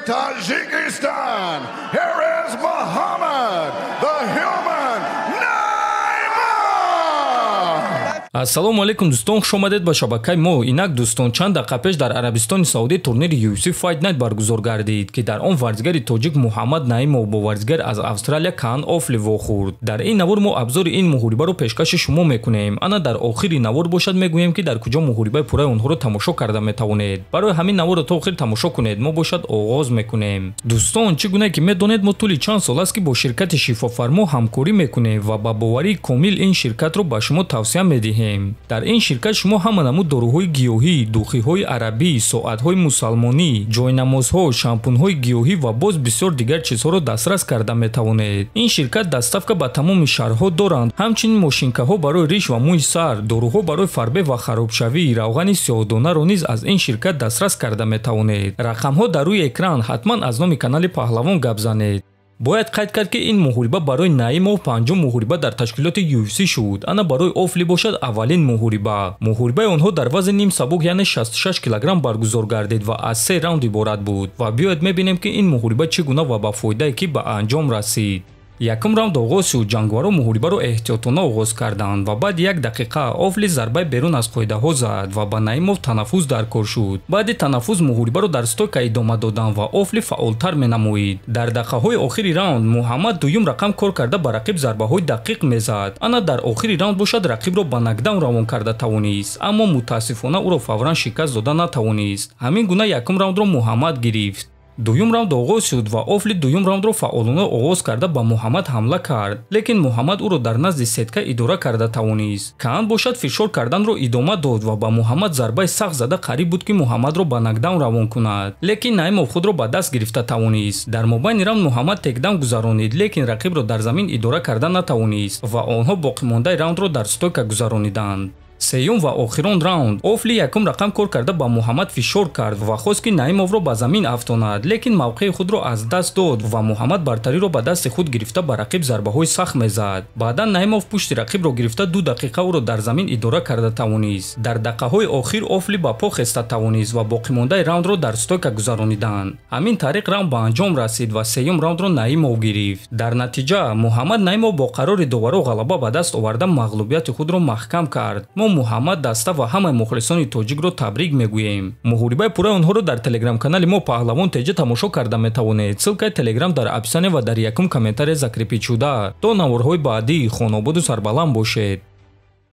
Tajikistan, here is Muhammad, the Human Naimov! Ассалому алайкум, дӯстон, хуш омадед ба шабакаи мо. Инак, дӯстон, чанд дақиқа пеш дар Арабистони Саудӣ турнири UFC Fight Night баргузор гардид, ки дар он варзигари тоҷик Муҳаммад Наимов бо варзигар аз Австралия Каан Офли вохӯрд. Дар ин навор мо абзори ин муҳорибаро пешкаши шумо мекунем. Ана дар охири навор бошад, мегӯем, ки дар куҷо муҳорибаи пурраи онҳоро тамошо карда метавонед. Барои ҳамин наворро то охир тамошо кунед. Мо бошад оғоз мекунем. Дӯстон, чӣ гуна ки медонед, мо тӯли чанд сол аст, ки бо ширкати Шифофармо ҳамкорӣ мекунем ва ба боварии комил ин ширкатро ба шумо тавсия медиҳем. Дар ин ширкат шумо ҳама намуд доруҳои гиёҳӣ, духиҳои арабӣ, соатҳои мусалмонӣ, ҷойнамозҳо, шампунҳои гиёҳӣ ва боз бисёр дигар чизҳоро дастрас карда метавонед. Ин ширкат доставка ба тамоми шаҳрҳо доранд. Ҳамчунин мошинкаҳо барои риш ва мӯи сар, доруҳо барои фарбе ва харобшавӣ, равғани сиёҳдонаро низ аз ин ширкат дастрас карда метавонед. Рақамҳо дар рӯи экран, ҳатман аз номи канали Паҳлавон гап занед. Бояд қайд кард, ки ин муҳориба барои Наимов панҷум муҳориба дар ташкилоти UFC шуд. Ана барои Офли бошад аввалин муҳориба. Муҳорибаи онҳо дар вазни ним сабук, яъне 66 килограмм, баргузор гардид ва аз се раунд иборат буд. Ва биёед мебинем, ки ин муҳориба чӣ гуна ва ба фоидае кӣ ба анҷом расид. Якум раунд оғоз шуд. Ҷангваро муҳорибаро эҳтиётона оғоз карданд ва баъди як дақиқа Офли зарбаи берун аз қоидаҳо зад ва ба Наимов танаффус дар кор шуд. Баъди танаффус муҳорибаро дар стойка идома доданд ва Офли фаъолтар менамоид. Дар дақиқаҳои охири раунд Муҳаммад дуюм рақам кор карда, ба рақиб зарбаҳои дақиқ мезад. Ана дар охири раунд бошад, рақибро ба нокдаун равон карда тавонист, аммо мутаассифона ӯро фавран шикаст дода натавонист. Ҳамин гуна якум раундро Муҳаммад гирифт. Дуюм раунд оғоз шуд ва Офли дуюм раундро фаъолона оғоз карда, ба Муҳаммад ҳамла кард, лекин Муҳаммад ӯро дар назди сетка идора карда тавонист. Каан бошад фишор карданро идома дод ва ба Муҳаммад зарбаи сахт зада, қариб буд, ки Муҳаммадро ба нокдаун равон кунад, лекин Наимов худро ба даст гирифта тавонист. Дар мобайни раунд Муҳаммад тейкдаун гузаронид, лекин рақибро дар замин идора карда натавонист ва онҳо боқимондаи раундро дар стойка гузарониданд. Сеюм ва охирон раунд. Офли якум рақам кор карда, ба Муҳаммад фишор кард ва хост, ки Наимовро ба замин афтонад, лекин мавқеи худро аз даст дод ва Муҳаммад бартариро ба дасти худ гирифта, ба рақиб зарбаҳои сахт мезад. Баъдан Наимов пушти рақибро гирифта, 2 дақиқа ӯро дар замин идора карда тавонист. Дар дақиқаҳои охир Офли ба по хеста тавонист ва боқимондаи раундро дар стойка гузарониданд. Ҳамин тариқ раунд ба анҷом расид ва сеюм раундро Наимов гирифт. Дар натиҷа Муҳаммад Наимов бо қарори доваро ғалаба ба даст оварда, мағлубияти худро маҳкам кард. Мо Муҳаммад даста ва ҳамаи мухлисони тоҷикро табрик мегӯем. Муҳорибаи пурраи онҳоро дар телеграм-канали мо Паҳлавон ТЖ тамошо карда метавонед. Ссылкаи телеграм дар описание ва дар якум комментария закрепить шуда. То наворҳои баъдӣ, хонободу сарбаланд бошед.